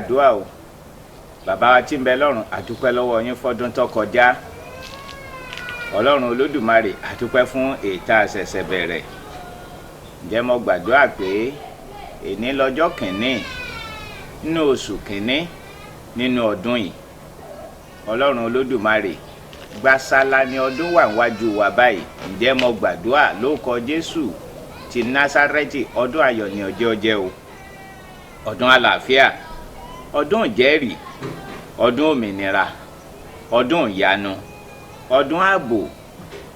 gbàdúrà o. Bàbá wa tí ń bẹ lọ́run, àdúpẹ́ lọ́wọ́ yín fọ́dún tó kọjá. Ọlọ́run Olódùmarè, àdúpẹ́ fún ètà àṣẹ̀ṣẹ̀ bẹ̀rẹ̀. Ǹjẹ́ mo gbàdúrà pé èní lọ́jọ́ kìíní nínú oṣù kìíní nínú ọdún yìí. Ọlọ́run Olódùmarè, gbasala ni ọdún wà níwájú wa báyìí. Ǹjẹ́ mo gbàdúrà lórúkọ Jésù ti Násárẹ́tì, ọdún ayọ̀ ni ọjọ́ jẹ́ o. Ọdún àlàáfíà, ọdún ìjẹ́rìí, ọdún òmìnira, ọdún ìyanu, ọdún ààbò,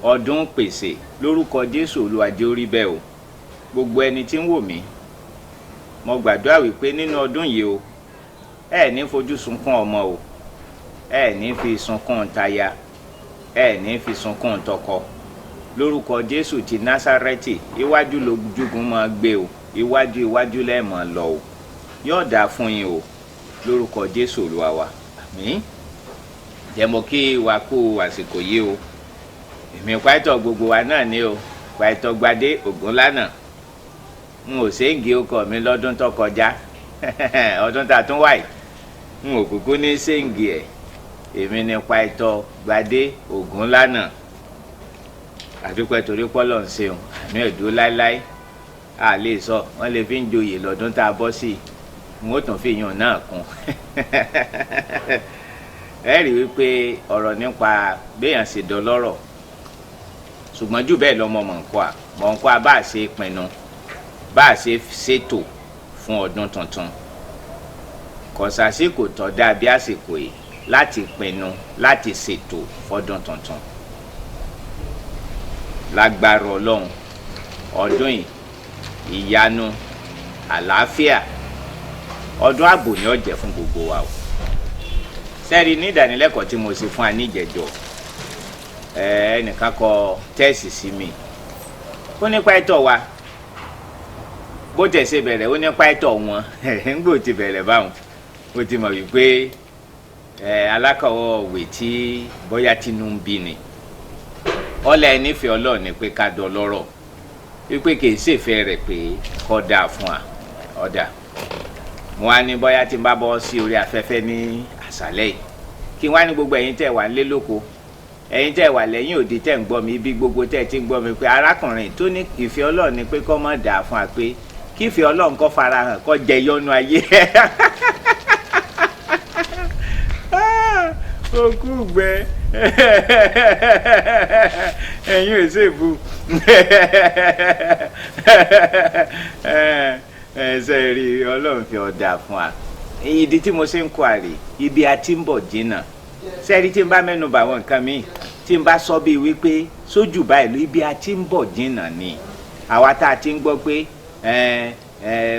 ọdún pèsè lórúkọ Jésù. Olúwa jẹ́ ó rí bẹ́ẹ̀ o. Gbogbo ẹni tí ń wò mí, mo gbàdúrà wípé nínú ọdún yìí o, ẹ ní fojú sunkún ọmọ o, ẹ ní fi sunkún táyà, ẹ ní fi sunkún tọkọ lórúkọ Jésù ti Násárẹ́tì. Iwájú lójúgun máa gbé o, iwájú iwájú lẹ́ẹ̀mọ́ lọ o. Yóò dáa fún yín o lórúkọ Jésù Olúwa wa, àmín. Jẹ́ mo kí wa kú àsìkò yìí o. Èmi pàìtọ́ gbogbo wa náà ni o, Pàìtọ́ Gbadé Ògúnlànà. N ò séǹgì ọkọ mi lọ́dún tó kọjá. Ọdún tá a tún wà yìí, n ò kúkú ní séǹgì ẹ̀. Èmi ni Pàìtọ́ Gbadé Ògúnlànà. Àdúpẹ́ torí pọ́lọ̀ ń ṣeun, àmì ẹ̀dúró láéláé. A lè sọ wọ́n lè fi ń joyè lọ́dún tá a bọ́ sí i, n ó tún fi yàn náà kún. Ẹ rí wípé ọ̀rọ̀ nípa béèyàn ṣe dọlọ́rọ̀, ṣùgbọ́n jù bẹ́ẹ̀ lọ́mọ mọ̀ ń kọ́ a bá a ṣe pinnu, bá a ṣe ṣètò fún ọdún tuntun. Kò sàsìkò tó dà bí àsìkò yìí láti pinnu, láti ṣètò fọdún tuntun. Lágbára Ọlọ́run, ọdún yìí, ìyanu, àlàáfíà, ọdún ààbò ni ó jẹ́ fún gbogbo wa o. Sẹ́ẹ̀rì ní ìdánilẹ́kọ̀ọ́ tí mo ṣe fún wa níjẹ̀jọ́, ẹnìkan kọ text sí mi. Ó ní pàìtọ́ wa bó tẹ̀ ṣe bẹ̀rẹ̀, ó ní pàìtọ́ wọn ńgbò ti bẹ̀rẹ̀ báwọn. Ó ti mọ̀ wípé alákọ̀ọ́wé tí bóyá tinú ń bí ni ọlẹ́ ẹ nífẹ̀ẹ́ Ọlọ́run ni pé ká dọ̀ lọ́rọ̀, wípé kì í ṣèfẹ́ rẹ̀ pé kọ́ dáa fún wa. Ọ̀dà mo wá ní bóyá tí n bá bọ́ sí orí afẹ́fẹ́ ní àṣálẹ́ yìí, kí n wá ní gbogbo ẹ̀yin tẹ̀ wá nílé lóko, ẹ̀yin tẹ̀ wà lẹ́yìn òde tẹ̀ ń gbọ́ mi, ibi gbogbo tẹ̀ ti ń gbọ́ mi, pé arákùnrin tó ní ìfẹ́ Ọlọ́run ni pé kó má dáa fún wa, pé kí ìfẹ́ Ọlọ́run kó farahàn, kó jẹ yọnu ayé. Òkú gbẹ ẹ̀yin ò ṣèbù ẹsẹ̀ rí. Ọlọ́run fi ọ̀dà fún wa. Ìdí tí mo ṣe ń kọ àrè, ibi a ti ń bọ̀ jìnnà. Sẹ́ẹ̀rí tí n bá mẹ́nu bà àwọn nǹkan míì tí n bá sọ bíi wípé sójú báyìí ló, ibi a ti ń bọ̀ jìnnà ni. Àwa tá a ti ń gbọ́ pé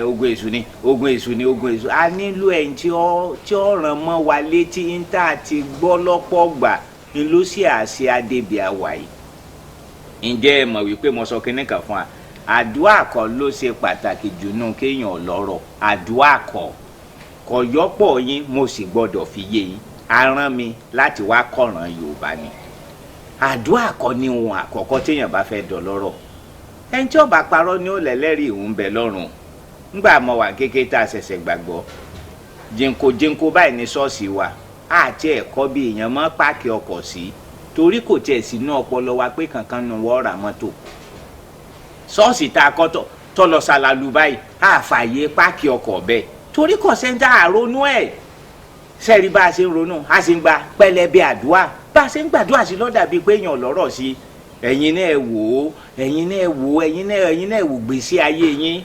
ogun èṣù ni, ogun èṣù ni, ogun èṣù, a nílò ẹni tí ó ràn mọ́ wa létí ń tá a ti gbọ́ lọ́pọ̀ gbà ń ló sì àṣẹ adébí àwà yìí. Ǹjẹ́ ẹ mọ̀ wípé mo sọ kinní kan fún wa? Àdúrà kọ́ ló ṣe pàtàkì jù nù kéèyàn lọ́rọ̀. Àdúrà kọ́ kò yọ́pọ̀ yín, mo sì gbọ́dọ̀ fi yé yín. Aràn mi láti wá kọ̀ràn Yorùbá ni. Àdúrà kọ́ ni ohun àkọ́kọ́ téèyàn bá fẹ́ dọlọ́rọ̀. Ẹni tí ó bá parọ́ ni ó lẹ́lẹ́rìí ìhùn bẹ lọ́rùn. Ńgbà mo wà kékeré tá a ṣẹ̀ṣẹ̀ gbàgbọ́, jìnkò jìnkò báyìí ní ṣọ́ọ̀ṣì wa. Àti ẹ̀kọ́ bí èèyàn mọ́ páàkì ọkọ̀ sí, torí kò tiẹ̀ sínú ọpọlọ wa pé kankan nu wọ́n ra mọ́tò. Ṣọ́ọ̀ṣì tá a kọ́ tọ́ lọ ṣàlàlù báyìí, àfààyè páàkì ọkọ̀ bẹ́ẹ̀, torí kò sẹ́ńtà àrònú ẹ̀. Sẹ́ẹ̀rí bá a ṣe ń ronú, a sì ń gba pẹlẹbẹ àdúrà. Bá a ṣe ń gbàdúrà sí lọ́dà bíi pé èèyàn lọ́rọ̀ sí. Ẹ̀yin náà wò ó, ẹ̀yin náà wò ó, ẹ̀yin náà wò gbèsè ayé yín.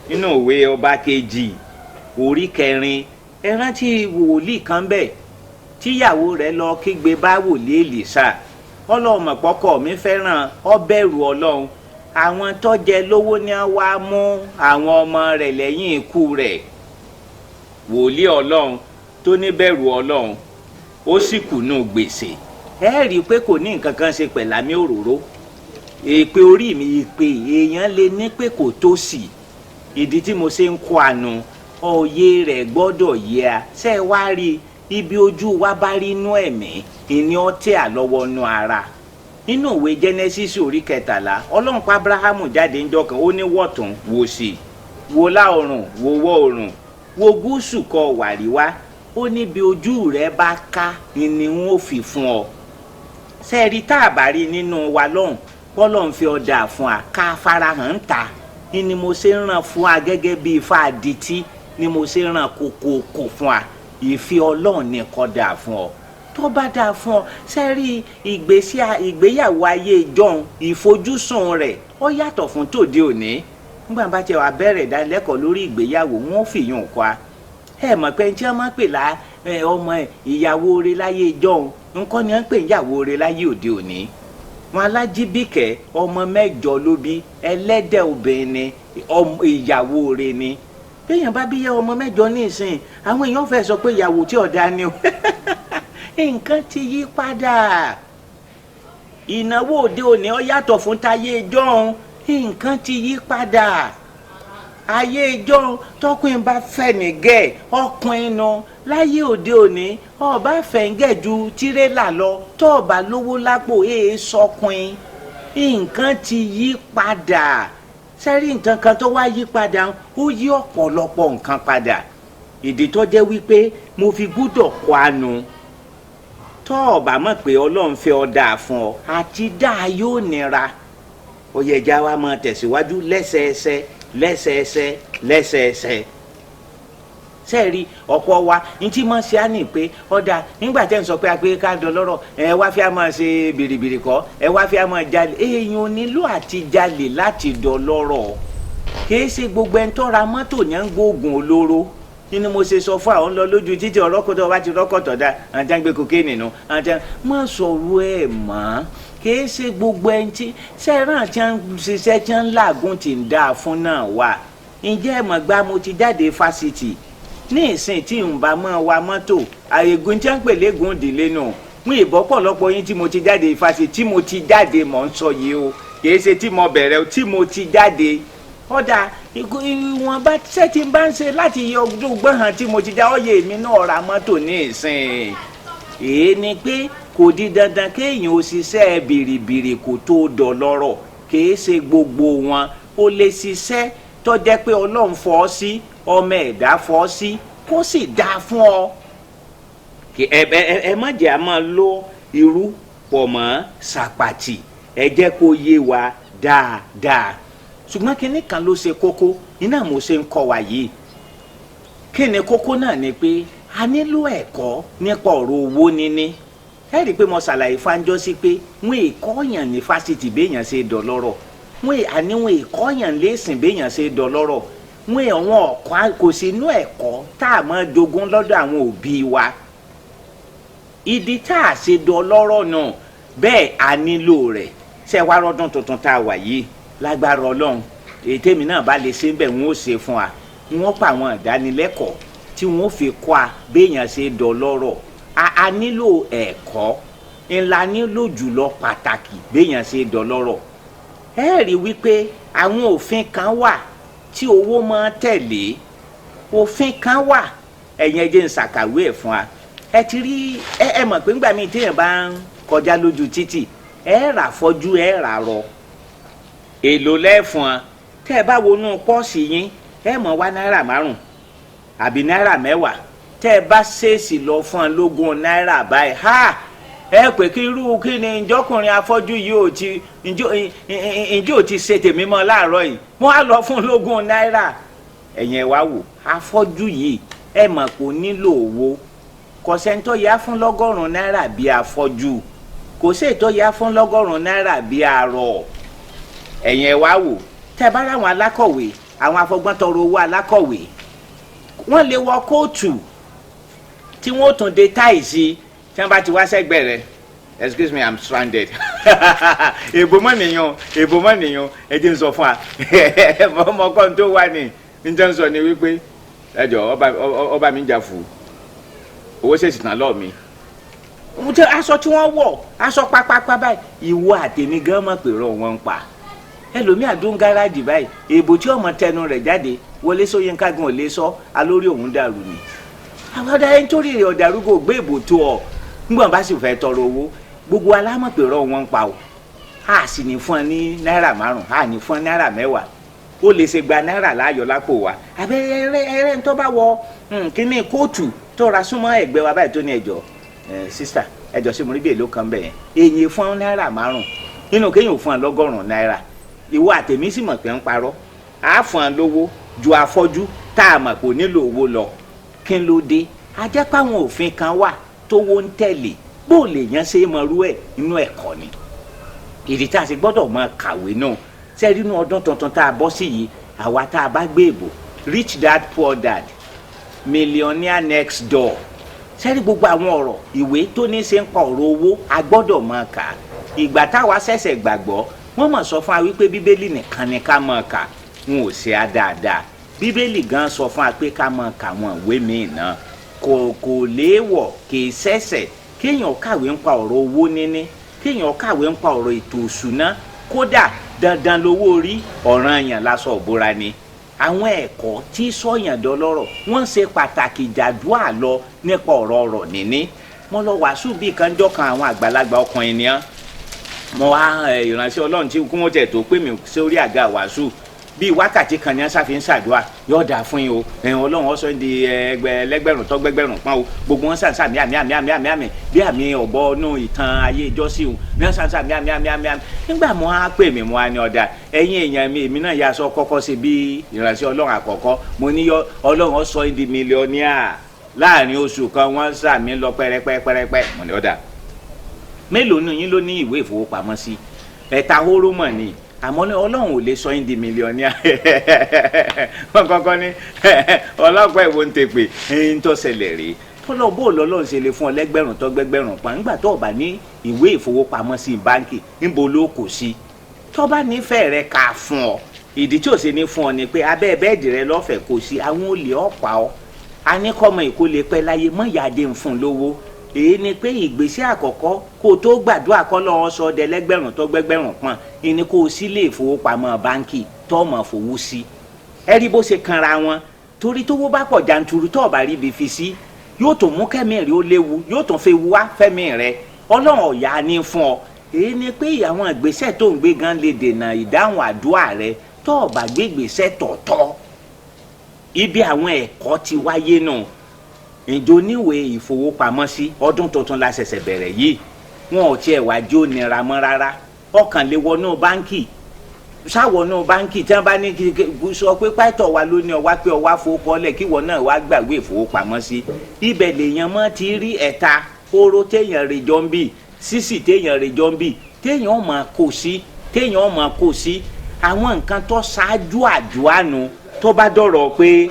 Nínú òwe Ọba Kejì orí 4, ẹ rántí wòlíì kan bẹ́ẹ̀ tíyàwó rẹ̀ lọ kígbe bá wòlíì Èlíṣà. Ọlọ́run mọ̀pọ́kọ̀ mi fẹ́ràn ọ bẹ̀rù Ọlọ́run. Àwọn tó jẹ lówó ni wá mú àwọn ọmọ rẹ̀ lẹ́yìn ikú rẹ̀. Wòlíì Ọlọ́run tó ní bẹ̀rù Ọlọ́run, ó sì kùnú gbèsè. Ẹ rí i pé kò ní nǹkan kan ṣe pẹ̀lú àmì òróró èpè orí mi. Ìpè èèyàn lè ní pé kò tó sí. Ìdí tí mo ṣe ń kó àánú òye rẹ̀ gbọ́dọ̀ yé a. Ṣe é wá rí ibi ojú wa bá rí inú ẹ̀mí ìní ọtí àlọ́wọ́ nú ara. Nínú ìwé Genesis orí 13, Ọlọ́run pa Abrahamu jáde ńjọ́ kan, ó ní wọ̀tún, wò sí, wò láòrùn, wò wọ̀ oòrùn. Wo gúúsù kọ wàríwá, ó níbi ojú rẹ bá ká ni wọn ò fi fún ọ. Sẹ́ẹ̀rí tá a bá rí nínú wa lọ́hùn bọ́lọ̀ ń fi ọ̀dà fún wa ká farahàn ń ta ni mo ṣe ń ràn fún wa gẹ́gẹ́ bí ifá adití ni mo ṣe ń ràn kòkòkò fún wa. Ìfi Ọlọ́run ní kó dáa fún ọ. Tó bá dáa fún ọ, sẹ́ẹ̀rí ìgbésí ìgbéyàwó ayé ìjọ́un ìfojúsùn rẹ̀ ó yàtọ̀ fún tòde òní. Nígbà bá tiẹ̀ wá bẹ̀rẹ̀ ìdánilẹ́kọ̀ọ́ lórí ìgbéyàwó, wọn ò fìyàn kọ́ a. Ẹ mọ̀ pé tí wọ́n máa ń pè lá ọmọ ìyàwó rẹ̀ láyé ìjọ́un nǹkan ni wọ́n ń pè ìyàwó rẹ̀ láyé òde òní. Wọn alájíbíkẹ́ ọmọ mẹ́jọ ló bí, ẹlẹ́dẹ̀ obìnrin ni ìyàwó rẹ̀ ni. Béèyàn bá bí yẹ ọmọ mẹ́jọ ní ìsìn, àwọn èèyàn fẹ́ sọ pé ìyàwó tí ọ̀dà ni o. Nǹkan ti yí padà. Ìnáwó òde òní ó yàtọ̀ fún tayé ìjọ́un. Nǹkan ti yí padà. Ayé ìjọ́un tọkùnrin bá fẹ́ nìgẹ̀ ọkùnrin nu. Láyé òde òní ọba fẹ́ ń gẹ̀ ju tirẹ́là lọ, tó ọba lówó lápò èé sọkùnrin. Nǹkan ti yí padà. Sẹ́rí nǹkan kan tó wá yí padà, ó yí ọ̀pọ̀lọpọ̀ nǹkan padà. Ìdí tó jẹ́ wípé mo fi gbúdọ̀ kọ́ àánú. Tó ọba mọ̀ pé Ọlọ́run fẹ́ ọ dáa fún ọ, àti dáa yóò nira. Ó yẹ ẹja wa máa tẹ̀síwájú lẹ́sẹẹsẹ lẹ́sẹẹsẹ lẹ́sẹẹsẹ. Sẹ́ẹ̀rí ọ̀pọ̀ wa ní tí mo ṣe á ní pé ọ̀dà nígbà tẹ́ ń sọ pé a pé ká dọlọ́rọ̀, ẹ wá fi á máa ṣe bìrìbìrì kọ́, ẹ wá fi á máa jalè. Èèyàn ò nílò àti jalè láti dọlọ́rọ̀. Kìí ṣe gbogbo ẹni tó ra mọ́tò yẹn ń gbóògùn olóró. Nínú mo ṣe sọ fún àwọn lọ lójú títí ọlọ́kọ̀tọ̀ bá ti rọ́kọ̀tọ̀ dá àwọn tí wọ́n ń gbé kokéènì nù, àwọn tí wọ́n má sọ̀rọ̀ ẹ̀ mọ́. Kìí ṣe gbogbo ẹni tí sẹ́ràn tí wọ́n ń ṣiṣẹ́ tí wọ́n ń làágùn tí ń dáa fún náà wà. Ǹjẹ́ ẹ mọ̀ gbá mo ti jáde fásitì ní ìsìn tí ń bá mọ́ wa mọ́tò àyègùn tí wọ́n ń pè lẹ́gùn ìdílé nù. Mú ìbọ́pọ̀lọpọ̀ yín tí mo ti jáde fásitì tí mo ti jáde mọ̀ ń sọ yìí o. Kìí ṣe tí mo bẹ̀rẹ̀ o, tí mo ti jáde. Ọ̀dà ìwọ̀nba ṣẹ́ tí n bá ń ṣe láti yọ ọdún gbọ̀hàn tí mo ti já ọ̀yẹ́ mi náà ra mọ́tò ní ìsìn. Èyí ni pé kò di dandan kéèyàn ó ṣiṣẹ́ bìrìbìrì kó tó dọlọ́rọ̀. Kìí ṣe gbogbo wọn ó lè ṣiṣẹ́ tó jẹ́ pé Ọlọ́run fọ́ sí, ọmọ ẹ̀dá fọ́ sí, kó sì dáa fún ọ. Ẹ má jẹ́ a máa lo irú pọ̀ mọ́ sàpàtì. Ẹ jẹ́ kó yé wa dáadáa. Ṣùgbọ́n kinní kan ló ṣe kókó, iná mo ṣe ń kọ́ wa yìí. Kí ni kókó náà ni pé a nílò ẹ̀kọ́ nípa ọ̀rọ̀ owó níní. Ẹ rí i pé mo ṣàlàyé fáńjọ́ sí pé wọ́n èkọ́yàn ní fásitì béèyàn ṣe dọlọ́rọ̀. Wọ́n èkọ́yàn lẹ́sìn béèyàn ṣe dọlọ́rọ̀. Wọ́n àwọn ọ̀kọ́ kò sí inú ẹ̀kọ́ tá a máa jogún lọ́dọ̀ àwọn òbí wa. Ìdí tá a ṣe dọlọ́rọ̀ náà bẹ́ẹ̀ a nílò rẹ̀. Ṣé wàá rọ́dún tuntun tá a wà yìí lágbára Ọlọ́run, èyí tèmi náà bá lè ṣe ń bẹ̀ wọ́n ó ṣe fún wa. Wọ́n pa àwọn ìdánilẹ́kọ̀ọ́ tí wọ́n fi kọ́ a béèyàn ṣe dọlọ́rọ̀. A nílò ẹ̀kọ́ ńlá nílò jùlọ pàtàkì béèyàn ṣe dọlọ́rọ̀. Ẹ rí wípé àwọn òfin kan wà tí owó máa tẹ̀lé. Òfin kan wà, ẹ̀yin ẹ jẹ́ n ṣàkàwé ẹ̀ fún wa. Ẹ ti rí ẹ mọ̀ pé ńgbà míì téèyàn bá ń kọjá lójú títì, ẹ rà fọ́jú, ẹ rà rọ. Èlò lẹ́fun wa. Tẹ́ ẹ bá wọnú pọ́ọ̀sì yín, ẹ mọ̀ wá náírà 5 àbí náírà 10. Tẹ́ ẹ bá ṣèèṣì lọ fún ọ lógún náírà báyìí, ha! Ẹ pé kí irú kí ni ìjọkùnrin afọ́jú yìí ò ti ǹjọ́ ò ti ṣe tèmi mọ́ láàárọ̀ yìí, mo á lọ fún lógún náírà. Ẹ̀yin ẹ wá wò, afọ́jú yìí ẹ mọ̀ kó nílò owó. Kò sẹ́ńtọ́ yá fún 100 náírà bí afọ́jú, kò sẹ́ńtọ́ yá fún 100 náírà bí arọ. Ẹ̀yin ẹ wá wò, tẹ́ ẹ bá ráwọn alákọ̀wé, àwọn afọgbọ́n tọrọ owó alákọ̀wé, wọ́n lè wọ kóòtù tí wọ́n tún de táì sí tí wọ́n bá ti wá sẹ́gbẹ̀ẹ́ rẹ̀. Excuse me, I'm stranded. Èbó mọ́ nìyẹn, èbó mọ́ nìyẹn, ẹ jẹ́ n sọ fún wa. Ọmọ kan tó wà ní njẹ́ n sọ ni wípé ẹ jọ ọba mi ń jà fún owó ṣèṣì tán lọ́ọ̀ mi. Aṣọ tí wọ́n wọ̀, aṣọ pápápá báyìí, ìwọ àtẹ̀mí gan mọ̀ pé rọ̀ wọ́n ń pa. Ẹlòmíà dún gáràjì báyìí, èbó tí ọmọ tẹnu rẹ̀ jáde, Wọlé Ṣóyínká gan ò lè sọ, alórí òun dàrú ni. Àwọn ọ̀dà ẹni tó rí rẹ̀ ọ̀dàrú kò gbé èbó tó ọ. Nígbà bá sì fẹ́ tọrọ owó, gbogbo alámọ̀ pé rọ̀ wọ́n ń pa o. A sì ní fún ọ ní náírà 5, a ní fún ọ náírà 10. Ó lè ṣe gba náírà láàyò lápò wa. Àbẹ ẹrẹ ń tó bá wọ kíní kóòtù tó ra súnmọ́ ẹ̀gbẹ́ wa báyìí tó ní ẹjọ́, sísà, ẹjọ́ sí mo rí bí èlò kan bẹ̀ yẹn, èyí fún náírà 5 nínú kéèyàn fún ọ 100 náírà. Ìwọ àtẹ̀mí sì mọ̀ pé ń parọ́, á fún ọ lówó ju afọ́jú tá a mọ̀ kò nílò owó lọ. Kí ló dé? A jẹ́ pé àwọn òfin kan wà tówó ń tẹ̀lé. Bó lè yẹn ṣe é mọrú ẹ̀ inú ẹ̀kọ́ ni. Ìdí tá a ṣe gbọ́dọ̀ máa kàwé náà sẹ́ẹ̀rí inú ọdún tuntun tá a bọ́ sí yìí, àwa tá a bá gbé ìbò Rich Dad Poor Dad, Millionaire Next Door, sẹ́ẹ̀rí gbogbo àwọn ọ̀rọ̀ ìwé tó ní ṣe ń pa ọ̀rọ̀ owó, a gbọ́dọ̀ máa kà á. Ìgbà táwa ṣẹ̀ṣẹ̀ gbàgbọ́, wọ́n mọ̀ sọ fún wa wípé Bíbélì nìkan ni ká máa kà. Wọn ò ṣe á dáadáa. Bíbélì gan sọ fún wa pé ká máa kà àwọn ìwé míì náà. Kò léèwọ̀, kì í ṣẹ̀ṣẹ̀ kéèyàn kàwé ń pa ọ̀rọ̀ owó níní, kéèyàn kàwé ń pa ọ̀rọ̀ ètò òṣùná. Kódà dandan lówó orí, ọ̀ranyàn lásọ òbúra ni. Àwọn ẹ̀kọ́ tí sọ̀yàn dọlọ́rọ̀ wọ́n ṣe pàtàkì jàdúà lọ nípa ọ̀rọ̀ ọ̀rọ̀ níní. Mo lọ wàásù bíi kanjọ́ kan, àwọn àgbàlagbà ọkùnrin ni wọ́n. Mo wá ìránṣẹ́ Ọlọ́run tí kí wọ́n tẹ̀ tó pè mí sórí àga wàásù, bíi wákàtí kan ní wọ́n sáfi ń ṣàdúrà, yóò dáa fún yín o, ẹ̀hìn Ọlọ́run ọ̀sán di ẹgbẹ̀lẹ́gbẹ̀rún tó gbẹgbẹ̀rún pọ́n o. Gbogbo wọn sàn sàmì àmì àmì àmì àmì àmì bí àmì ọ̀bọ inú ìtàn ayé ìjọsìn o ní wọ́n sàn sàmì àmì àmì àmì àmì. Nígbà mo á pè mí, mo á ní ọ̀dà ẹ̀yin èèyàn mi, èmi náà yà sọ kọ́kọ́ sí bí ìránṣẹ́ Ọlọ́run àkọ́kọ́. Mo ní Ọlọ́run ọ̀sán di mílíọ̀nìà láàrin oṣù kan, wọ́n sàmì lọ pẹ́rẹ́pẹ́rẹ́pẹ́. Mo ní ọ̀dà mélòó nù yín ló ní ìwé ìfowópamọ́sí? Ẹ̀ta hóró mọ̀ ni, àmọ́ ní Ọlọ́run ò lè sọ yín di mílíọ̀nìà. Wọ́n kọ́kọ́ ní ọlọ́pàá ìwọ ń tèpè ń tó ṣẹlẹ̀ rí tọ́lọ́ bó lọ́lọ́run ṣe lè fún ọ lẹ́gbẹ̀rún tó gbẹgbẹ̀rún pa nígbà tó o bá ní ìwé ìfowópamọ́sí báńkì, níbo ló kò sí? Tó bá nífẹ̀ẹ́ rẹ ká fún ọ, ìdí tí ò ṣe ní fún ọ ni pé abẹ́ bẹ́ẹ̀dì rẹ lọ́fẹ̀ẹ́ kò sí, àwọn olè ọ̀pá ọ. A ní kọ́mọ ìkó lè pẹ́ láyé mọ́ ìyáde ń fún lówó. Èyí ni pé ìgbésẹ̀ àkọ́kọ́ kó o tó gbàdúrà kọ́ lọ́wọ́ sọ ọdẹ lẹ́gbẹ̀rún tó gbẹgbẹ̀rún pọ́n ìní kó o sí lè fowópamọ́ báńkì tó mọ̀ fowó sí. Ẹ rí bó ṣe kanra wọn, torí tówó bá pọ̀ jàǹtùrú tó ọ̀bà rí ibi fi sí, yóò tún mú kẹ́mi rẹ ó léwu, yóò tún fi wá fẹ́mi rẹ. Ọlọ́run ọ̀yà ni fún ọ. Èyí ni pé àwọn ìgbésẹ̀ tó ń gbé gan lè dènà ìdáhùn àdúrà rẹ tó ọ̀bà gbé ìgbésẹ̀ tọ̀tọ̀. Ibi àwọn ẹ̀kọ́ ti wáyé nù. Ǹjọ́ níwèé ìfowópamọ́sí ọdún tuntun la ṣẹ̀ṣẹ̀ bẹ̀rẹ̀ yìí, wọn ò tiẹ̀ wá jó nira mọ́ rárá. Ọkàn lè wọnú báńkì, sáwọnú báńkì tí wọ́n bá ní sọ pé pátọ̀ wa ló ní ọwá pé ọwá fowókọ́lẹ̀ kí wọ́n náà wá gbàgbé ìfowópamọ́sí. Ibẹ̀ lèèyàn mọ́ ti rí ẹ̀ta kóró téèyàn rè jọ ń bì, sísì téèyàn rè jọ ń bì, téèyàn máa kó sí, téèyàn máa kó sí. Àwọn nǹkan tó ṣáájú àdúrà nu tó bá dọ̀rọ̀ pé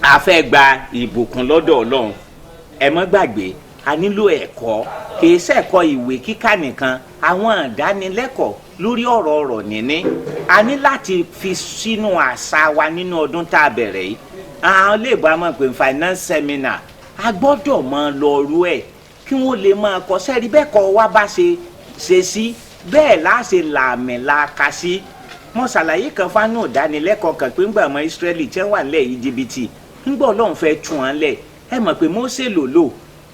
a fẹ́ gba ìbùkún lọ́dọ̀ Ọlọ́run. Ẹ mọ́ gbàgbé a nílò ẹ̀kọ́, kìí ṣẹ̀kọ́ ìwé kíkà nìkan, àwọn ìdánilẹ́kọ̀ọ́ lórí ọ̀rọ̀ ọ̀rọ̀ níní a ní láti fi sínú àṣà wa nínú ọdún tá a bẹ̀rẹ̀ yìí. Àwọn lè bá mọ̀ pé finance seminar a gbọ́dọ̀ mọ lọ rú ẹ̀ kí wọ́n lè máa kọ́ sẹ́rí bẹ́ẹ̀ kọ́ wa bá ṣe ṣe sí bẹ́ẹ̀ láṣẹ làmì làkà sí. Mo ṣàlàyé kan fánú ìdánilẹ́kọ̀ọ́ kan pé ńgbà ọmọ Ísírẹ́lì tí wọ́n wà nílẹ̀ Íjíbítì, ńgbà Ọlọ́run fẹ́ tú wọn lẹ̀, ẹ mọ̀ pé Mósè lò lò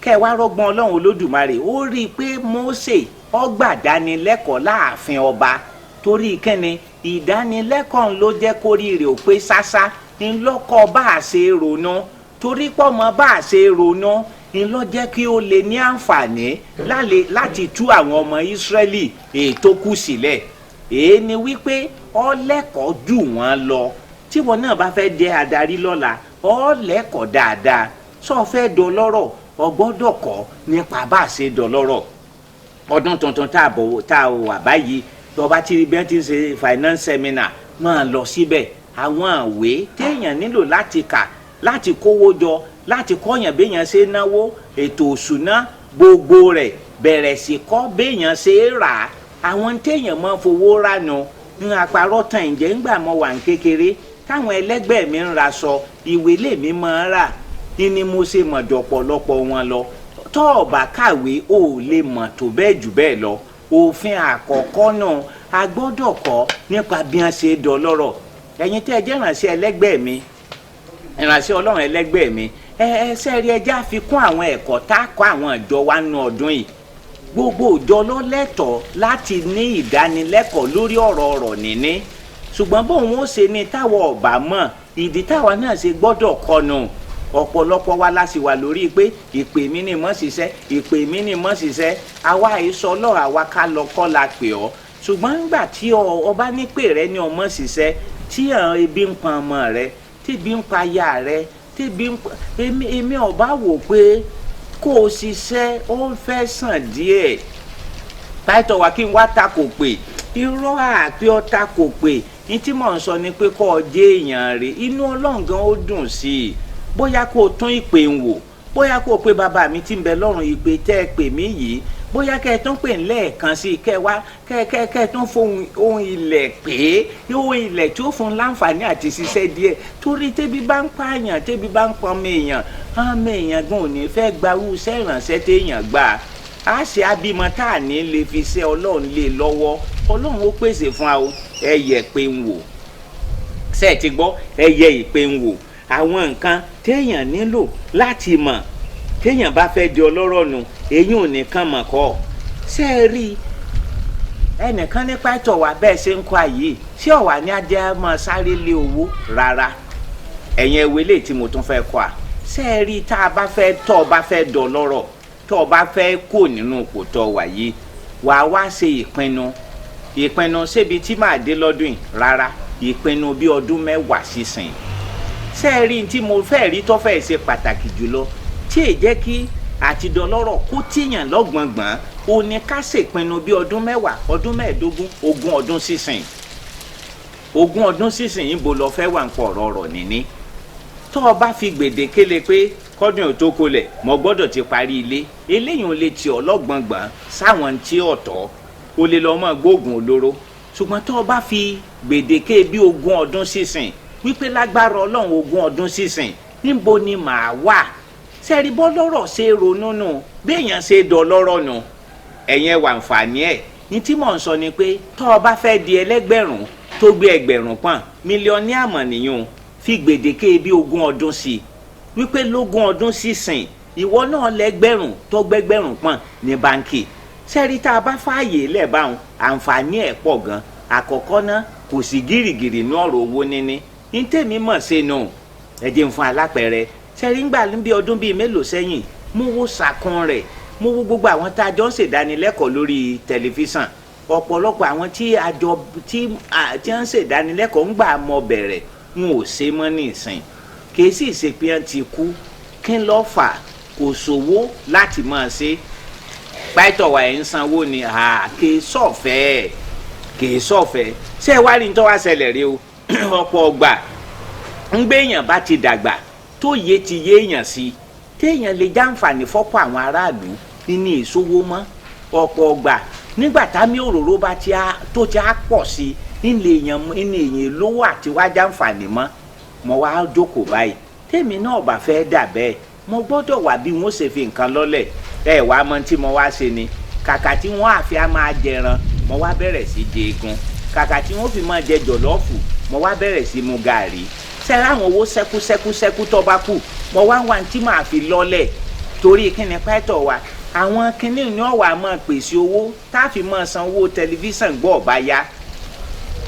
kẹ́ ẹ wá rọ́gbọ́n Ọlọ́run Olódùmarè. Ó rí i pé Mósè ó gbà dánilẹ́kọ̀ọ́ láàfin ọba, torí kẹ́ni ìdánilẹ́kọ̀ọ́ ló jẹ́ kórí rẹ̀ ò pé ṣáṣá ńlọ́kọ̀ bá a ṣe ronú, torí pọ́mọ bá a ṣe ronú ńlọ jẹ́ kí ó lè ní àǹfààní láti tú àwọn ọmọ Ísírẹ́lì ètò kù sílẹ̀. Èyí ni wípé ó lẹ́kọ̀ọ́ jù wọ́n lọ. Tí wọn náà bá fẹ́ jẹ́ adarí lọ́la, ó lẹ́kọ̀ọ́ dáadáa. Sọ fẹ́ dọlọ́rọ̀, o gbọ́dọ̀ kọ́ nípa bá a ṣe dọlọ́rọ̀. Ọdún tuntun tá a wà báyìí, tó bá ti bí wọ́n ti ń ṣe finance seminar, máa lọ síbẹ̀. Àwọn ìwé téèyàn nílò láti kà, láti kówó jọ, láti kọ́yàn béèyàn ṣe náwó, ètò òṣùná gbogbo rẹ̀, bẹ̀rẹ̀ sí kọ́ béèyàn ṣe rà á. Àwọn téèyàn máa fowó ránu ń àparọ́ tàn. Ǹjẹ́ ńgbà mo wà ní kékeré táwọn ẹlẹ́gbẹ́ mi ń raṣọ, ìwé lèmi máa ń rà ní mo ṣe mọ̀ jọ̀pọ̀lọpọ̀ wọn lọ. Tó o bá kàwé o ò lè mọ̀ tó bẹ́ẹ̀ jù bẹ́ẹ̀ lọ. Òfin àkọ́kọ́ náà a gbọ́dọ̀ kọ́ nípa bí wọ́n ṣe dọlọ́rọ̀. Ẹ̀yin tẹ́ ẹ jẹ́ ìránṣẹ́ ẹlẹ́gbẹ́ mi, ìránṣẹ́ Ọlọ́run ẹlẹ́gbẹ́ mi, ẹ sẹ́rí ẹjẹ́ àfikún àwọn ẹ̀kọ́ tá a kọ́ àwọn ìjọ wa nínú ọdún yìí. Gbogbo ìjọ ló lẹ́tọ̀ọ́ láti ní ìdánilẹ́kọ̀ọ́ lórí ọ̀rọ̀ ọ̀rọ̀ níní. Ṣùgbọ́n bóun ó ṣe ni táwọn ọ̀bà mọ̀, ìdí táwa náà ṣe gbọ́dọ̀ kọnu. Ọ̀pọ̀lọpọ̀ wa la sì wà lórí pé ìpè mi ni mọ́ ṣiṣẹ́, ìpè mi ni mọ́ ṣiṣẹ́. Àwa àìsọ lọ́rọ̀ àwa ká lọ kọ́ la pè ọ́. Ṣùgbọ́n ńgbà tí ọba ní pè rẹ ní ọmọ ṣiṣẹ́, tí ebi ń pa ọmọ rẹ, tí ebi ń pa aya rẹ, tí ebi ń pa èmi ọba wò pé kó o ṣiṣẹ́ ó ń fẹ́ sàn díẹ̀. Pásítọ̀ wa kí n wá ta kò pè, irọ́ àpé ọta kò pè. Ní tí mò ń sọ ni pé kó o jẹ́ èèyàn rè, inú Ọlọ́run gan ó dùn sí i. Bóyá kó o tún ìpè ń wò, bóyá kó o pe bàbá mi tí ń bẹ lọ́run, ìpè tẹ́ ẹ pè mí yìí, bóyá kẹ́ ẹ tún pè ń lẹ́ẹ̀kan sí i, kẹ́ ẹ wá kẹ́ ẹ tún fún ohun ilẹ̀ pé ohun ilẹ̀ tí ó fún láǹfààní àti ṣiṣẹ́ díẹ̀. Torí tẹ́bí bá ń pààyàn, tẹ́bí bá ń pọn ọmọ èèyàn, ọmọ èèyàn gan ò ní fẹ́ gba irú iṣẹ́ ìrànṣẹ́ téèyàn gbà. A ṣe abímọ tá à ní lè fi ṣe Ọlọ́run lé lọ́wọ́. Ọlọ́run ó pèsè fún wa o. Ẹ yẹ pé ń wò. Ṣé ẹ ti gbọ́? Ẹ yẹ ìpè ń wò. Àwọn nǹkan téèyàn nílò láti mọ̀ téèyàn bá fẹ́ di ọlọ́rọ̀ nù, èyí ò nìkan mọ̀ kọ́. Ṣé ẹ rí ẹnìkan ní pásítọ̀ wa bẹ́ẹ̀ ṣe ń kọ́ àyè, ṣé ọ̀wà ní ajá máa sáré lé owó? Rárá. Ẹ̀yin ẹ̀wé lè tí mo tún fẹ́ kọ́ a. Ṣé ẹ rí tá a bá fẹ́ tọ́ ọ bá fẹ́ dọlọ́rọ̀, tọ́ ọ bá fẹ́ kó nínú ipò tọ́ wà yìí, wàá wá ṣe ìpinnu. Ìpinnu ṣébi tí màá dé lọ́dún yìí? Rárá. Ìpinnu bí ọdún mẹ́wàá sísìn. Ṣé ẹ rí tí mo fẹ́ rí tó fẹ́ ṣe pàtàkì jùlọ tí èyí jẹ́ kí àtidọ́lọ́rọ̀ kó tíyàn lọ́gbọ̀ngbọ̀n, ó ní ká ṣèpinnu bí ọdún mẹ́wàá, ọdún mẹ́ẹ̀ẹ́dógún, ogún ọdún sísìn. Ogún ọdún sísìn yìí bo lọ fẹ́ wà ń pọ̀ ọ̀rọ̀ ọ̀rọ̀ níní. Tó o bá fi gbèdéke pé kọ́dún ò tó kolẹ̀, mo gbọ́dọ̀ ti parí ilé, eléyìí ò lè tì ọ́ lọ́gbọ̀ngbọ̀n sáwọn tí ọ̀tọ̀, o lè lọ mọ́ gbóògùn olóró. Ṣùgbọ́n tó o bá fi gbèdéke bí ogún ọdún sísìn wípé lágbára Ọlọ́run ogún ọdún sísìn níbo ni màá wà? Sẹ́rí bọ́lọ́rọ̀ ṣe ronú nù, béèyàn ṣe dọlọ́rọ̀ nù. Ẹ̀yin ẹwà àǹfààní ẹ̀. Ní tí mò ń sọ ni pé tó o bá fẹ́ di ẹlẹ́gbẹ̀rún tó gbé ẹgbẹ̀rún pọ̀n, mílíọ̀nì àmọ̀ nìyún, fi gbèdéke bí ogún ọdún sí i wípé lógún ọdún sísìn ìwọ náà lẹ́gbẹ̀rún tó gbẹ́gbẹ̀rún pọ̀n ní báńkì. Sẹ́rí tá a bá fààyè lẹ̀ báwọn, àǹfààní ẹ̀ pọ̀ gan. Àkọ́kọ́ náà, kò sí gìrìgìrì ní ọ̀rọ̀ owó níní. Ní tèmi mọ̀ ṣe nù, ẹ jẹ́ n fún alápẹ̀rẹ̀. Sẹ́rí ńgbà bí ọdún bíi mélòó sẹ́yìn, mo wo sàkún rẹ̀, mo wo gbogbo àwọn tá a jọ ń ṣèdánilẹ́kọ̀ọ́ lórí tẹlifíṣàn. Ọ̀pọ̀lọpọ̀ àwọn tí a jọ tí ń ṣèdánilẹ́kọ̀ọ́ ńgbà mọ bẹ̀rẹ̀, wọn ò ṣe mọ́ ní ìsìn. Kì í sì ṣe pé wọ́n ti kú. Kí ń lọ́ fà? Kò sówó láti máa ṣe. Pásítọ̀ wa ẹ̀ ń sanwó ni, kì í sọ̀fẹ́, kì í sọ̀fẹ́. Ṣé ẹ wá rí ní tó wá ṣẹlẹ̀ rí o? Ọ̀pọ̀ ọgbà ń gbéyàn bá ti dàgbà tó yé ti yéèyàn sí, téèyàn lè jàǹfààní fọ́pọ̀ àwọn aráàlú ní ìṣòwò mọ́. Ọ̀pọ̀ ọgbà nígbà támi òróró bá ti á tó ti á pọ̀ sí i, ní èèyàn lówó àti wá jàǹfààní mọ́. Mo wá jókòó báyìí, tèmi náà bá fẹ́ dà bẹ́ẹ̀, mo gbọ́dọ̀ wà bí wọ́n ṣe fi nǹkan lọ́lẹ̀. Ẹ wàá mọ tí mo wá ṣe ni, kàkà tí wọ́n àfi á máa jẹran, mo wá bẹ̀rẹ̀ sí jẹ egun. Kàkà tí wọ́n fi máa jẹ jọ̀lọ́ọ̀fù, mo wá bẹ̀rẹ̀ sí mu gàrí. Sẹ́rẹ́ àwọn owó sẹ́kú sẹ́kú sẹ́kú tó bá kù, mo wá wá tí màá fi lọ́lẹ̀. Torí kíni pẹ́tọ̀ wa, àwọn kíní ni ọ̀wà máa pèsè owó tá a fi máa san owó tẹlifíṣàn gbọ́ ọ̀bá ya.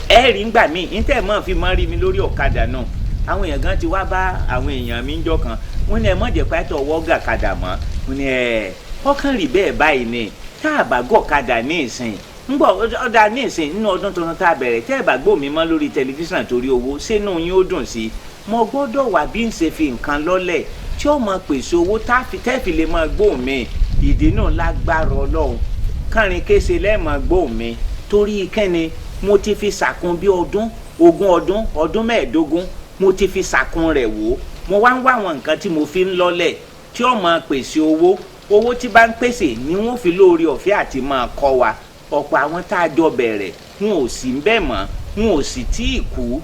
Ẹ rí ngbà míì, ní tẹ́ mọ̀ fi máa rí mi lórí ọ̀kadà náà. Àwọn èèyàn gan ti wá bá àwọn èèyàn mi ń jọ kan, wọ́n ní ẹ mọ̀ jẹ́ pẹ́tọ̀ ọwọ́ gàkadà mọ́. Wọ́n ní ẹ ọkàn rí bẹ́ẹ̀ báyìí ni, tá a bá gọ̀kadà ní ìsìn ngbọ ọdà ní ìsìn nínú ọdún tuntun tá a bẹ̀rẹ̀, tẹ́ ẹ bá gbọ́ mi mọ́ lórí tẹlifíṣàn torí owó, sínú yín ó dùn sí i. Mo gbọ́dọ̀ wà bí n ṣe fi nǹkan lọ́lẹ̀ tí ó máa pèsè owó tẹ́ẹ̀fì lè máa gbọ́ mi. Ìdí náà lágbára Ọlọ́run kánrin kése lẹ́ẹ̀mọ́ gbọ́ mi. Torí kẹ́ni mo ti fi sàkún bí ọdún ogún ọdún, ọdún mẹ́ẹ̀ẹ́dógún, mo ti fi sàkún rẹ̀ wò. Mo wá ń wá àwọn nǹkan tí mo fi ń lọ́lẹ̀ tí ó máa pèsè owó. Owó tí bá ń pèsè ni wọ́n fi lóore ọ̀fẹ́ àti máa kọ́ wa. Ọ̀pọ̀ àwọn tá a jọ bẹ̀rẹ̀ wọn ò sí bẹ́ẹ̀ mọ́, wọn ò sì tí ì kú.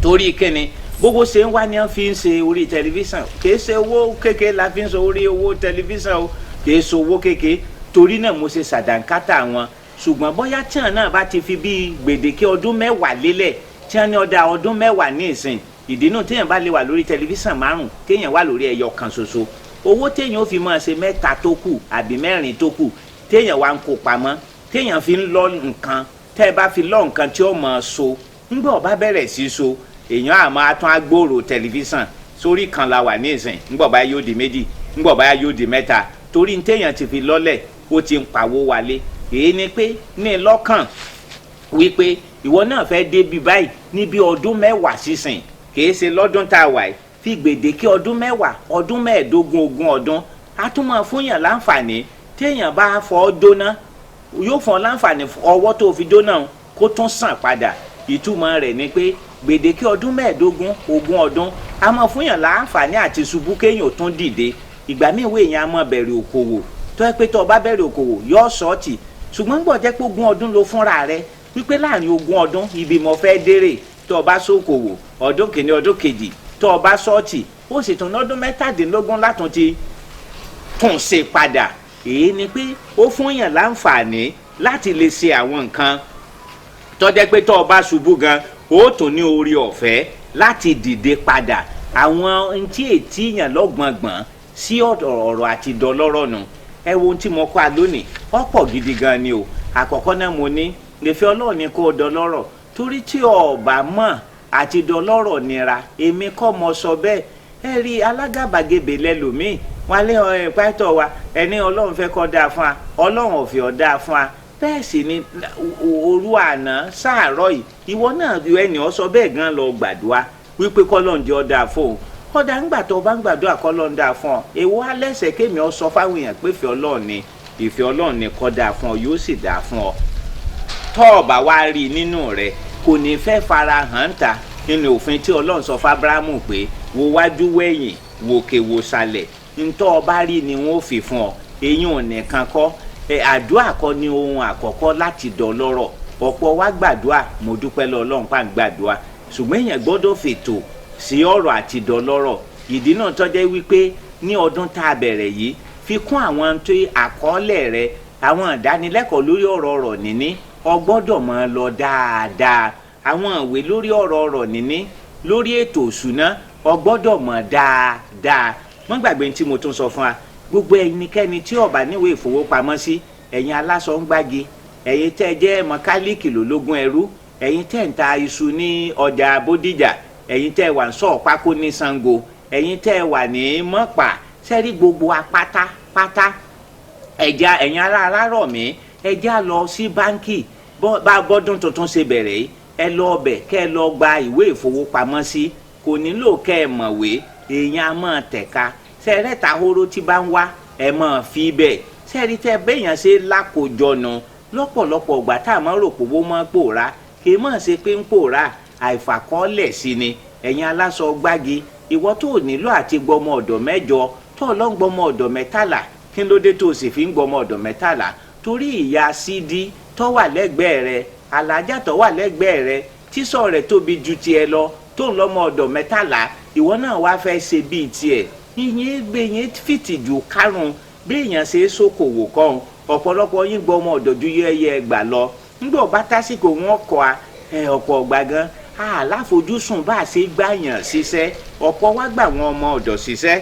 Torí kíni gbogbo ṣe ń wá ní wọ́n fi ń ṣe orí tẹlifíṣàn. Kì í ṣe owó kékeré la fi ń ṣe orí owó tẹlifíṣàn o, kì í ṣe owó kékeré. Torí náà mo ṣe ṣàdàǹkátà wọn. Ṣùgbọ́n bóyá tí wọn náà bá ti fi bí gbèdéke ọdún mẹ́wàá lélẹ̀, tí wọn ní ọ̀dà ọdún mẹ́wàá ní ìsìn, ìdínú téèyàn bá lè wà lórí tẹlifíṣàn márùn, téèyàn wà lórí ẹyọ kan ṣoṣo, owó téèyàn ó fi máa ṣe mẹ́ta tó kù àbí mẹ́rin tó kù, téèyàn wá ń kó pamọ́, téèyàn fi ń lọ nǹkan, tẹ́ ẹ bá fi lọ nǹkan tí ó máa so, Ńgbà ó bá bẹ̀rẹ̀ sí so, èèyàn àmọ́ atún agbóòrò tẹlifíṣàn sórí kan la wà ní ìsìn. Ńgbà bá yóò di 2, ńgbà bá yóò di 3, torí ní téèyàn ti fi lọ́lẹ̀ ó ti ń pawó wálé. Èyí ni pé ní lọ́kàn wípé ìwọ náà fẹ́ débi báyìí ní bí ọdún 10 sísìn, kìí ṣe lọ́dún tá a wà yìí. Fi gbèdéke ọdún 10, ọdún 15, 20 ọdún, á tún máa fúnyàn láǹfààní. Téèyàn bá fọ́ jóná, yóò fún ọ láǹfààní ọwọ́ tó fi jóná kó tún sàn padà. Ìtumọ̀ rẹ̀ ni pé gbèdéke ọdún 15, 20 ọdún, á máa fúnyàn láǹfààní àti ṣubú kéèyàn tún dìde. Ìgbà míì wé èèyàn á máa bẹ̀rẹ̀ òkòwò, tó yẹ pé tó o bá bẹ̀rẹ̀ òkòwò yóò sọ́ọ̀tì, ṣùgbọ́n gbọ́ jẹ́ pé 20 ọdún ló fúnra rẹ wípé láàrin 20 ọdún ibi mo fẹ́ dérè. Tó o bá ṣòkòwò ọdún kìíní, ọdún kejì, tó o bá sọ́ọ̀tì, ó sì tún lọ́dún 17 látún ti tún ṣe padà. Èyí ni pé ó fún yàn láǹfààní láti lè ṣe àwọn nǹkan tó jẹ́ pé tó o bá ṣubú gan, ó tún ní orí ọ̀fẹ́ láti dìde padà. Àwọn ntí ètí yàn lọ́gbọ̀ngbọ̀n sí ọ̀rọ̀ àti dọlọ́rọ̀ nù. Ẹ wo ohun tí mo kọ́ a lónìí, ọ̀pọ̀ gidi gan ni o. Àkọ́kọ́ náà mo ní ìfẹ́ Ọlọ́run ni kó o dọlọ́rọ̀, torí tí o bá mọ̀ àti dọlọ́rọ̀ nira. Èmi kọ́ mo sọ bẹ́ẹ̀. Ẹ rí alágàbàgebè lẹ́lòmíì wọn lé ẹ pátọ̀ wa, ẹni Ọlọ́run fẹ́ kó dáa fún wa, Ọlọ́run ò fi ọ́ dáa fún wa. Bẹ́ẹ̀ sì ni òru àná sáàárọ̀ yìí, ìwọ náà ẹni ọ sọ bẹ́ẹ̀ gan lọ gbàdúrà wípé kọ́lọ́run jẹ́ ọ dáa fún òun. Kọ́dà ńgbà tó o bá ń gbàdúrà kọ́lọ́run dáa fún ọ, èwo á lẹ́sẹ̀ kémi ọ sọ fáwọn èèyàn pé ìfẹ́ Ọlọ́run ni, ìfẹ́ Ọlọ́run ni kó dáa fún ọ, yóò sì dáa fún ọ. Tọ́ ọ bá wá rí i nínú rẹ, kò ní fẹ́ fara hàn ta nínú òfin tí Ọlọ́run sọ fábrámù pé wo wájú wẹ̀yìn, wòkè wò sàlẹ̀, ntọ́ ọ bá rí ni wọ́n fi fún ọ. Eyín ò nìkan kọ́, àdúrà kọ́ ni ohun àkọ́kọ́ láti dọlọ́rọ̀. Ọ̀pọ̀ wa gbàdúrà, mo dúpẹ́ lọ Ọlọ́run pa ń gbàdúrà, ṣùgbọ́n èèyàn gbọ́dọ̀ fètò sí ọ̀rọ̀ àti dọlọ́rọ̀. Ìdí náà tó jẹ́ wípé ní ọdún tá a bẹ̀rẹ̀ yìí, fi kún àwọn tó àkọọ́lẹ̀ rẹ, àwọn ìdánilẹ́kọ̀ọ́ lórí ọ̀rọ̀ ọ̀rọ̀ níní, o gbọ́dọ̀ máa lọ dáadáa. Àwọn ìwé lórí ọ̀rọ̀ ọ̀rọ̀ níní, lórí ètò òṣùná, o gbọ́dọ̀ mọ̀ dáadáa. Wọ́n gbàgbé tí mo tún sọ fún wa, gbogbo ẹnikẹ́ni tí ó bá níwèé ìfowópamọ́sí, ẹ̀yin aláṣọ ń gbági, ẹ̀yin tẹ́ jẹ́ mọkálíìkì lólógún ẹrú, ẹ̀yin tẹ́ ń ta iṣu ní ọjà Bódìjà, ẹ̀yin tẹ́ wà ń sọ pákó ní Ṣàngó, ẹ̀yin tẹ́ wà ní Mọ́pà, sẹ́rí gbogbo apáta pátá, ẹ̀já ẹ̀yin ará Arárọ̀mí, ẹ̀já lọ sí báńkì bá bọ́dún tuntun ṣe bẹ̀rẹ̀ yìí, ẹ lọ ọbẹ̀ kẹ́ ẹ lọ gba ìwé ìfowópamọ́sí. Kò nílò kẹ́ ẹ mọ̀wé, èèyàn á máa tẹ̀ka sẹ́rẹ́ta horo tí bá ń wá, ẹ máa fi bẹ́ẹ̀ sẹ́rí tẹ́ béèyàn ṣe lákòjọ nu. Lọ́pọ̀lọpọ̀ ọgbà tá a máa rò pé owó máa pòórá, kì í máa ṣe pé ń pòórá, àìfàkọ́lẹ̀ sí ni. Ẹ̀yin aláṣọ gbági, ìwọ tó nílò àti gbọmọ ọ̀dọ̀ 8, tó lọ ń gbọmọ ọ̀dọ̀ 13, kí ló dé tó o sì fi ń gbọmọ ọ̀dọ̀ 13? Torí ìyá sídí tó wà lẹ́gbẹ̀ẹ́ rẹ, alájà tó wà lẹ́gbẹ̀ẹ́ rẹ, tísọ̀ rẹ̀ tóbi ju tiẹ̀ lọ, tó ń lọ́mọ ọ̀dọ̀ 13, ìwọ náà wá fẹ́ ṣe bíi tiẹ̀. Ìyẹn gbé yẹn fìtìjú kárùn-ún bí èèyàn ṣe é ṣòkòwò kọ́hún. Ọ̀pọ̀lọpọ̀ yín gbọ́ ọmọ ọ̀dọ̀ ju yẹ́yẹ́ gbà lọ. Ńgbọ́ bá tásìkò wọn kọ́ a, ọ̀pọ̀ ọ̀gbà gan aláfojúsùn bá a ṣe gbàyàn ṣiṣẹ́. Ọ̀pọ̀ wá gbà wọn ọmọ ọ̀dọ̀ ṣiṣẹ́,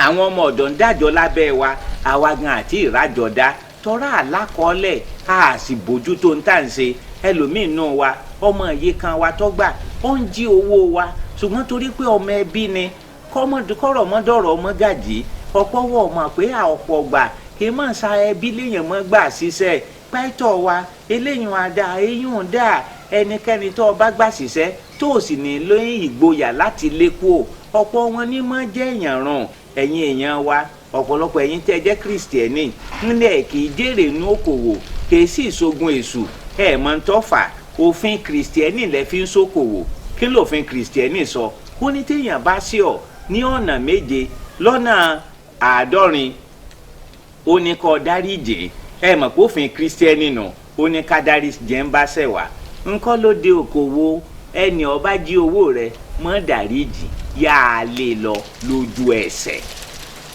àwọn ọmọ ọ̀dọ̀ ń dájọ́ lábẹ́ wa, àwa gan àti ìrájọ dá tọ́ra àlákọ́ọ́lẹ̀, a sì bójútó ń tà ń ṣe. Ẹlòmíín nù wa, ọmọ yìí kan wa tọ́gbà ó ń jí owó wa, ṣùgbọ́n torí pé ọmọ ẹbí ni, kọ́rọ̀ mọ́dọ̀rọ̀ ọmọ gàjì, ọ̀pọ̀ wọ̀ mọ̀ pé ọ̀pọ̀ gbà kì í mọ̀ sa ẹbí léèyàn mọ́ gbà ṣiṣẹ́. Pẹ́tọ̀ wa eléyìí àdá eyín ò dá ẹnikẹ́ni tó o bá gbà ṣiṣẹ́ tó o sì ní lóyún ìgboyà láti lé kú o. Ọ̀pọ̀ wọn ní mọ́ jẹ́ èèyàn rùn. Ẹ̀yin èèyàn wa, ọ̀pọ̀lọpọ̀ ẹ̀yin tẹ́ jẹ́ kìrìsìtẹ́nì ńlẹ̀ kì í jèrè inú òkòwò, kì í sì ṣogun èṣù. Ẹ̀ mọ̀ ń tọ́fà òfin kìrìsìtẹ́nì lẹ fi ń ṣòkòwò. Kí lòfin kìrìsìtẹ́nì sọ? Ó ní téèyàn bá sí ọ ní ọ̀nà 7 lọ́nà 70, ó ní kó dáríjì. Ẹ mọ̀ pé òfin kìrìsìtẹ́nì nù, ó ní ká dáríjì ń bá ṣẹ̀ wá. Ńkọ́ ló dé òkòwò, ẹni ó bá jí owó rẹ̀ mọ́ dáríjì, yá a lè lọ lójú ẹsẹ̀.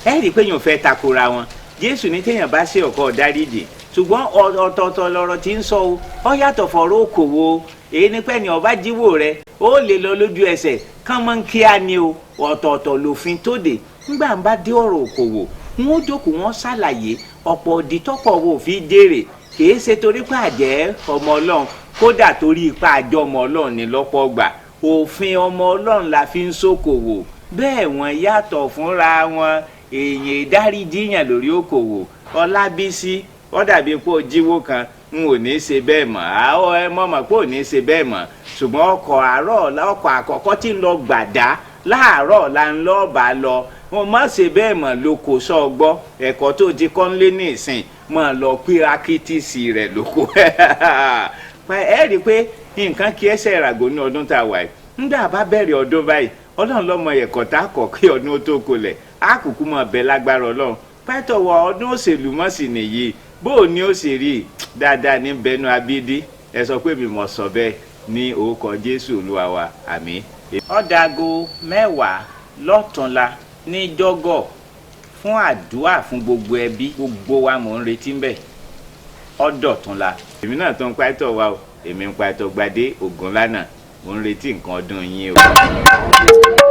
Ẹ rí i pé èèyàn fẹ́ takora wọn. Jésù ní téèyàn bá ṣe ọkọ dáríjì, ṣùgbọ́n ọ̀tọ̀ọ̀tọ̀ lọ̀rọ̀ tí ń sọ o, ó yàtọ̀ fọ̀rọ̀ òkòwò. Èyí ni pé ẹni ó bá jíwò rẹ̀ ó lè lọ lójú ẹsẹ̀ kán mọ́ ń kíá ni o. Ọ̀tọ̀ọ̀tọ̀ lòfin tó dé. Ńgbà ń bá dé ọ̀rọ̀ òkòwò, wọn ó jókòó wọn ṣàlàyé ọ̀pọ̀ òdì tọ́pọ̀ wo fi jèrè. Kìí ṣe torí pé àjẹ́ ọmọ Ọlọ́run, Kódà torí ipá àjọ ọmọ Ọlọ́run ní lọ́pọ̀ gbà, òfin ọmọ Ọlọ́run la fi ń ṣòkòwò. Bẹ́ẹ̀ wọ́n yàtọ̀ fúnra wọn. Èèyàn ìdáríjìyàn lórí òkòwò. Ọlábísí, ó dàbí pé ó jíwó kan, n ò ní í ṣe bẹ́ẹ̀ mọ́. Àwọn ẹ mọ̀ mọ̀ pé ò ní í ṣe bẹ́ẹ̀ mọ́, ṣùgbọ́n ọkọ̀ àárọ̀ ọ̀la, ọkọ̀ àkọ́kọ́ tí ń lọ gbàdá láàárọ̀ la ń lọ́ọ́ bá lọ. Wọn má ṣe bẹ́ẹ̀ mọ́ lóko sọ gbọ́. Ẹ̀kọ́ tó ti kọ́ ń lé ní ìsìn mọ́ lọ pírákítìsì rẹ̀ lóko. Ẹ rí i pé nǹkan kí ẹsẹ̀ ràgó ní ọdún tá a wà yìí. Ńgbà bá bẹ̀rẹ̀ ọdún báyìí, Ọlọ́run lọ́mọ ẹ̀kọ́ tá a kọ̀ kí ọdún tó kolẹ̀ á kúkú mọ̀ bẹ́ẹ̀ lágbára Ọlọ́run. Pẹ́tọ̀ wọ ọdún òṣèlú mọ̀ sí nìyí, bó o ní ó sì rí dáadáa ní bẹnu abídí. Ẹ sọ pé mi mọ̀ sọ bẹ́ẹ̀ ní orúkọ Jésù Olúwa wa, àmín. Ọ̀dàgò 10 lọ́túnla ní jọ́gọ̀ fún àdúrà fún gbogbo ẹbí, gbogbo wa mò ń retí ń bẹ̀. Ọ̀dọ̀túnla èmi náà tó ń pa ẹ̀tọ́ wa o, èmi ń pa ẹ̀tọ́ Gbadé Ògúnlànà, mò ń retí nǹkan ọdún yín o.